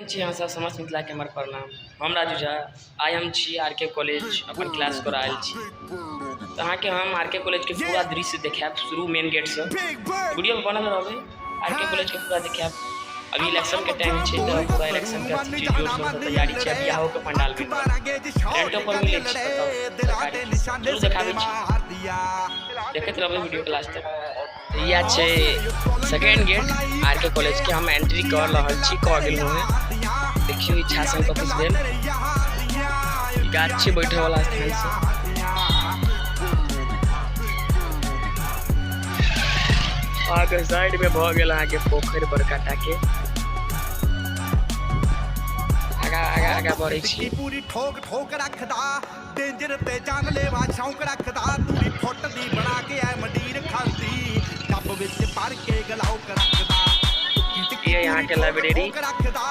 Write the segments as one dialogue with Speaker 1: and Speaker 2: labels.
Speaker 1: केहन छी अहाँ सब? समस्त मिथिलाके हमर प्रणाम। हम राजू झा, आइ हम छी आर के कॉलेज, अपन क्लास करऽ आयल छी। तऽ अहाँके हम आर के कॉलेजके पूरा दृश्य देखायब शुरू मेन गेटसँ। वीडियोमे बनल रहबै, आर के कॉलेजके पूरा देखायब। अभी इलेक्शनके टाइम छै तऽ पूरा इलेक्शनके अथी छै, जोर शोरसँ तैयारी छै। बियाहोके पंडाल बनि रहल, रेंटो पर मिलै छै बताउ सरकारी। चलू देखाबै छी, देखैत रहबै वीडियोके लास्ट तक। इएह छै सेकेंड गेट आर के कॉलेज के। हम एंट्री कर रहल छी, कऽ गेलहुँ हेँ। देखियौ, इच्छा संग ऑफिस भेल। ई गाछ छै, बैठे वाला स्थान छै। अहाँके साइड में भऽ गेल अहाँके पोखरि बड़का टा के। आगा आगा आगा बढ़ै छी।
Speaker 2: ਪੂਰੀ ਠੋਕ ਠੋਕ ਰੱਖਦਾ, ਡੇਂਜਰ ਤੇ ਜਾਨਲੇਵਾ ਸ਼ੌਂਕ ਰੱਖਦਾ, ਦੂਰੀ ਫੁੱਟ ਦੀ ਬਣਾ ਕੇ ਐ ਮੰਡੀਰ ਖਾਂਦੀ, ਡੱਬ ਵਿੱਚ ਭਰ ਕੇ ਗਲਾਉਕ ਰੱਖਦਾ। ਟਿੱਕੀ ਟਿੱਕੀ
Speaker 1: ये यहाँ के लाइब्रेरी।
Speaker 2: ਰੱਖਦਾ,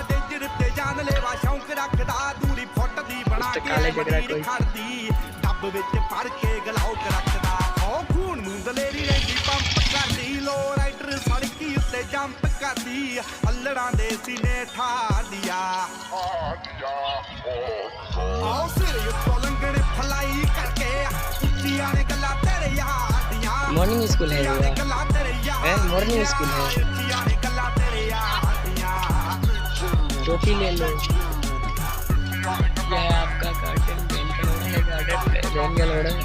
Speaker 2: ਡੇਂਜਰ ਤੇ ਜਾਨਲੇਵਾ ਸ਼ੌਂਕ ਰੱਖਦਾ, ਦੂਰੀ ਫੁੱਟ ਦੀ ਬਣਾ ਕੇ ਐ
Speaker 1: ਪੁਸਤਕਾਲੇ ਜਕਰਾ
Speaker 2: ਮੰਡੀਰ
Speaker 1: ਕੋਈ।
Speaker 2: ਖੜਦੀ, ਡੱਬ ਵਿੱਚ ਭਰ ਕੇ ਗਲਾਉਕ ਰੱਖਦਾ। ਹੋ ਖੂਨ ਨੂੰ ਦਲੇਰੀ ਰਹਿੰਦੀ ਪੰਪ ਕਰਦੀ, ਲੋ ਰਾਈਡਰ ਸੜਕੀ ਉੱਤੇ ਜੰਪ ਕਰਦੀ, ਅਲੜਾਂ ਦੇ ਸੀਨੇ ਠਾਰ ਦਿਆ। ਆਓ ਸਿਰ ਉੱਤੋਂ ਲੰਘਣ ਫਲਾਈ ਕਰਕੇ, ਉੱਚੀਆਂ ਨੇ ਗੱਲਾਂ ਤੇਰੇ ਯਾਰ ਦੀਆਂ।
Speaker 1: मॉर्निंग स्कूल है
Speaker 2: ਉੱਚੀਆਂ ਨੇ
Speaker 1: ये।
Speaker 2: ਗੱਲਾਂ ਤੇਰੇ ਯਾਰ
Speaker 1: है, मॉर्निंग स्कूल है।
Speaker 2: ਉੱਚੀਆਂ ਨੇ ਗੱਲਾਂ ਤੇਰੇ ਯਾਰ ਦੀਆਂ।
Speaker 1: टोपी ले लो। यह है आपका गार्डन, रेन है गार्डन, रेन गलोड़ा है।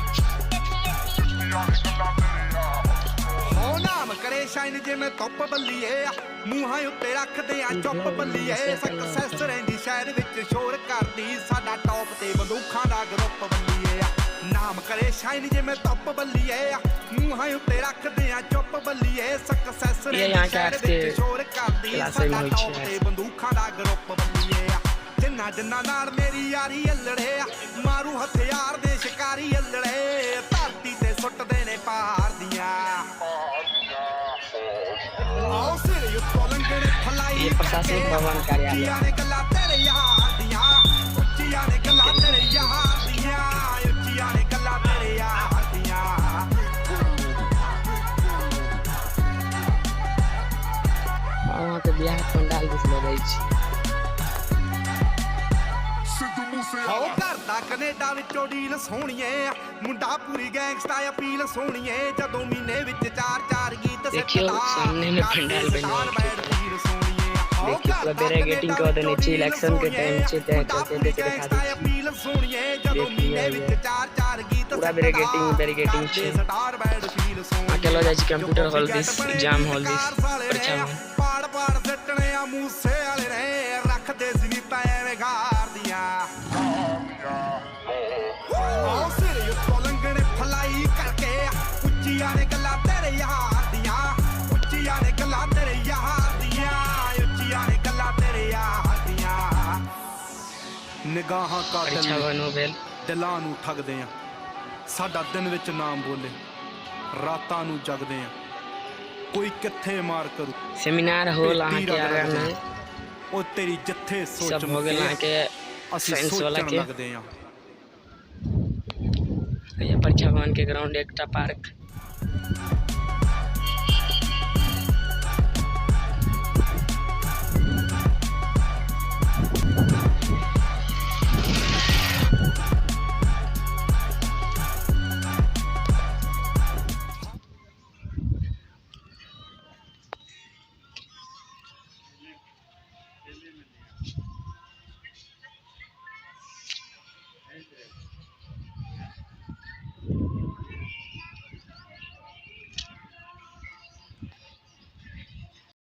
Speaker 2: ਹੋ ਨਾਮ ਕਰੇ ਸ਼ਾਈਨ ਜਿਵੇਂ ਧੁੱਪ ਬੱਲੀਏ, ਮੂੰਹਾਂ ਉੱਤੇ ਰੱਖਦੇ ਆ ਚੁੱਪ ਬੱਲੀਏ। ਸਕਸੈਸ ਰਹਿੰਦੀ ਸ਼ਹਿਰ ਵਿੱਚ ਸ਼ੋਰ ਕਰਦੀ, ਸਾਡਾ ਟੌਪ ਤੇ ਬੰਦੂਖਾਂ ਦਾ ਗਰੁੱਪ ਬੱਲੀਏ। ਨਾਮ ਕਰੇ ਸ਼ਾਈਨ ਜਿਵੇਂ ਧੁੱਪ ਬੱਲੀਏ, ਮੂੰਹਾਂ ਉੱਤੇ ਰੱਖਦੇ ਆ ਚੁੱਪ ਬੱਲੀਏ। ਸਕਸੈਸ
Speaker 1: ਇਹ यहाँ
Speaker 2: ਰਹਿੰਦੀ
Speaker 1: के
Speaker 2: ਸ਼ਹਿਰ
Speaker 1: आर्ट्स के
Speaker 2: ਵਿੱਚ ਸ਼ੋਰ ਕਰਦੀ,
Speaker 1: क्लासेज
Speaker 2: ਸਾਡਾ
Speaker 1: होइ छै।
Speaker 2: ਟੌਪ ਤੇ ਬੰਦੂਖਾਂ ਦਾ ਗਰੁੱਪ ਬੱਲੀਏ। ਜਿੰਨਾ ਜਿੰਨਾ ਨਾਲ ਮੇਰੀ ਯਾਰੀ ਅਲੜੇ, ਮਾਰੂ ਹਥਿਆਰ ਦੇ ਸ਼ਿਕਾਰੀ ਅਲੜੇ, ਧਰਤੀ ਤੇ ਸੁੱਟਦੇ ਨੇ ਪਹਾੜ ਦੀਆਂ। ਆਓ ਸਿਰ ਉੱਤੋਂ ਲੰਘਣ ਫਲਾਈ
Speaker 1: ये प्रशासनिक भवन कार्यालय।
Speaker 2: ਉੱਚੀਆਂ ਨੇ ਗੱਲਾਂ ਤੇਰੇ ਯਾਰ ਦੀਆਂ, ਉੱਚੀਆਂ ਨੇ ਗੱਲਾਂ ਤੇਰੇ ਯਾਰ ਦੀਆਂ, ਉੱਚੀਆਂ ਨੇ ਗੱਲਾਂ ਤੇਰੇ ਯਾਰ ਦੀਆਂ।
Speaker 1: अहाँके बियाह पंडाल दिस लऽ जाइ छी।
Speaker 2: ਹੋ ਕਰਦਾ ਕੈਨੇਡਾ ਵਿੱਚੋਂ ਡੀਲ ਸੋਹਣੀਏ, ਮੁੰਡਾ ਪੂਰੀ ਗੈਂਗਸਟਾ ਅਪੀਲ ਸੋਹਣੀਏ, ਜਦੋਂ ਮਹੀਨੇ ਵਿੱਚ ਚਾਰ ਚਾਰ ਗੀਤ
Speaker 1: देखियौ, सामने में पंडाल बनल छै। देखियौ, पूरा बैरिकेडिंग कऽ देने छै। इलेक्शन के टाइम छै, तैं चलते देख देखा दै छी।
Speaker 2: ਜਦੋਂ
Speaker 1: देख
Speaker 2: ਮਹੀਨੇ
Speaker 1: लिअ।
Speaker 2: ਵਿੱਚ चार चार गीत
Speaker 1: पूरा बैरिकेडिंग बैरिकेडिंग छै।
Speaker 2: ਸਟਾਰ ਬੈਡ ਫੀਲ ਸੋਹਣੀਏ।
Speaker 1: अहाँके लऽ जाइ छी कंप्यूटर हॉल दिस, एग्जाम हॉल दिस, परीक्षा हॉल।
Speaker 2: ਪਾੜ ਪਾੜ ਸਿੱਟਣੇ ਆ ਮੂਸੇ ਵਾਲੇ ਨੇ, ਰੱਖਦੇ ਸੀ ਨੀ ਤਾਂ ਐਵੇਂ ਗਾਰ ਦੀਆਂ। ਆਓ ਸਿਰ ਉੱਤੋਂ ਲੰਘਣ ਫਲਾਈ ਕਰਕੇ, ਉੱਚੀਆਂ ਨੇ ਗੱਲਾਂ ਤੇਰੇ ਯਾਰ ਦੀਆਂ, ਉੱਚੀਆਂ ਨੇ ਗੱਲਾਂ ਤੇਰੇ ਯਾਰ ਦੀਆਂ, ਉੱਚੀਆਂ ਨੇ ਗੱਲਾਂ ਤੇਰੇ ਯਾਰ ਦੀਆਂ। ਨਿਗਾਹਾਂ ਕਾਤਲ
Speaker 1: परीक्षा
Speaker 2: ਨੇ,
Speaker 1: भवन भेल।
Speaker 2: ਦਿਲਾਂ ਨੂੰ ਠੱਗਦੇ ਆ, ਸਾਡਾ ਦਿਨ ਵਿੱਚ ਨਾਮ ਬੋਲੇ, ਰਾਤਾਂ ਨੂੰ ਜਗਦੇ ਆ, ਕੋਈ ਕਿੱਥੇ ਮਾਰ ਕਰੂ
Speaker 1: सेमिनार हॉल
Speaker 2: ਪੇਟੀ
Speaker 1: अहाँके
Speaker 2: ਰਗ
Speaker 1: आगाँ
Speaker 2: ਰਗਦੇ
Speaker 1: में
Speaker 2: ਆ। ਉਹ ਤੇਰੀ ਜਿੱਥੇ ਸੋਚ
Speaker 1: सब भऽ गेल
Speaker 2: ਮੁੱਕੇ,
Speaker 1: अहाँके
Speaker 2: ਅਸੀਂ
Speaker 1: साइंस वाला
Speaker 2: ਸੋਚਣ
Speaker 1: के।
Speaker 2: ਲੱਗਦੇ ਆ।
Speaker 1: ये परीक्षा भवन के ग्राउंड, एकटा पार्क।